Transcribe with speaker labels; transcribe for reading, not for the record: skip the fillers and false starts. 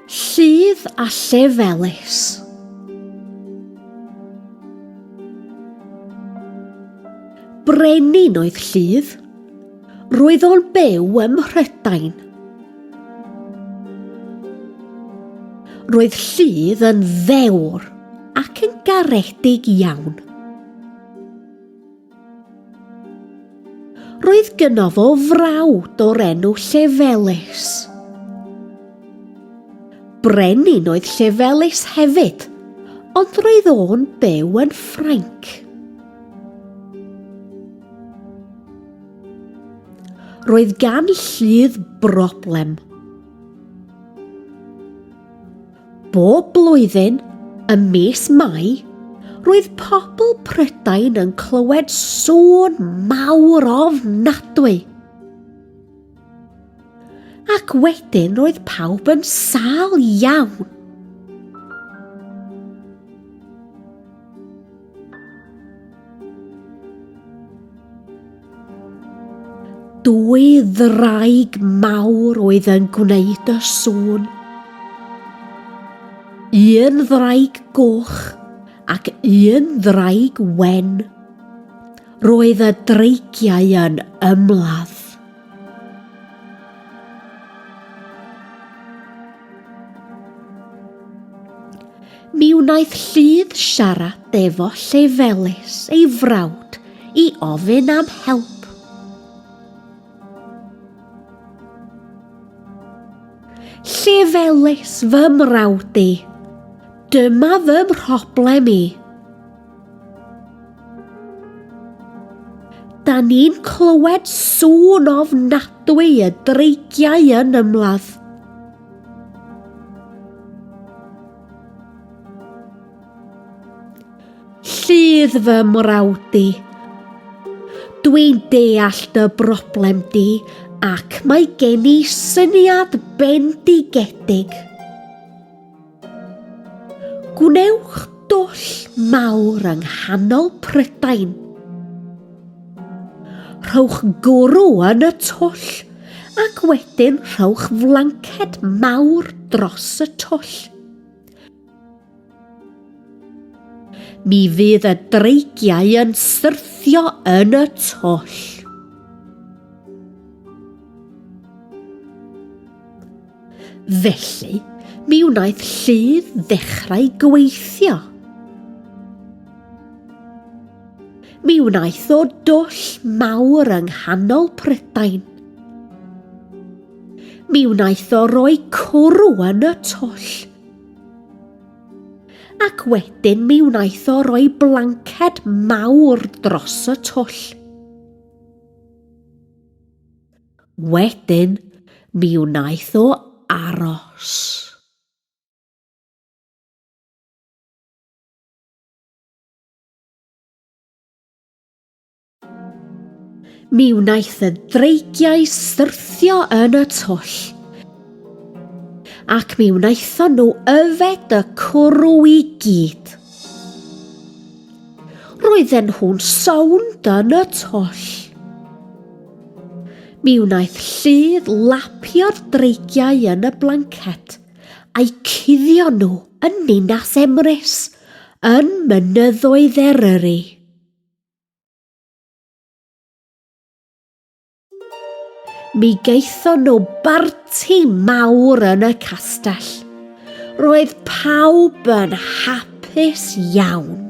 Speaker 1: Lludd a Llefelys. Brenin oedd Lludd. Roedd o'n byw ym Mhrydain. Roedd Lludd yn ddewr ac yn garedig iawn. Roedd gynno fo frawd o'r enw Llefelys. Brenin oedd Llefelys hefyd, ond roedd o'n byw yn Ffrainc. Roedd gan Lludd broblem. Bob blwyddyn, ym mis Mai, roedd pobl Prydain yn clywed sŵn mawr ofnadwy. Ac wedyn roedd pawb yn sâl iawn. Dwy ddraig mawr oedd yn gwneud y sŵn. Un ddraig goch ac un ddraig wen. Roedd y dreigiau yn ymladd. Mi wnaeth Lludd siarad efo Llefelys, ei frawd, i ofyn am help. Llefelys, fy mrawd i, dyma fy mhroblem i. Da ni'n clywed sŵn ofnadwy y dreigiau yn ymladd. Lludd fy mrawd i. Dwi'n deall dy broblem di ac mae gen i syniad bendigedig. Gwnewch dwll mawr yng nghanol Prydain. Rhowch gwrw yn y twll ac wedyn rhowch flanced mawr dros y twll. Mi fydd y dreigiau yn syrthio yn y twll. Felly, mi wnaeth Lludd ddechrau gweithio. Mi wnaeth o dwll mawr yng nghanol Prydain. Mi wnaeth o roi cwrw yn y twll. Ac wedyn mi wnaeth o roi blanced mawr dros y twll. Wedyn, mi wnaeth o aros. Mi wnaeth y dreigiau syrthio yn y twll, ac mi wnaethon nhw yfed y cwrw i gyd. Roedden nhw'n sownd yn y twll. Mi wnaeth Lludd lapio'r dreigiau yn y blanced a'u cuddio nhw yn Ninas Emrys, yn mynyddoedd Eryri. Mi gaethon nhw barti mawr yn y castell. Roedd pawb yn hapus iawn.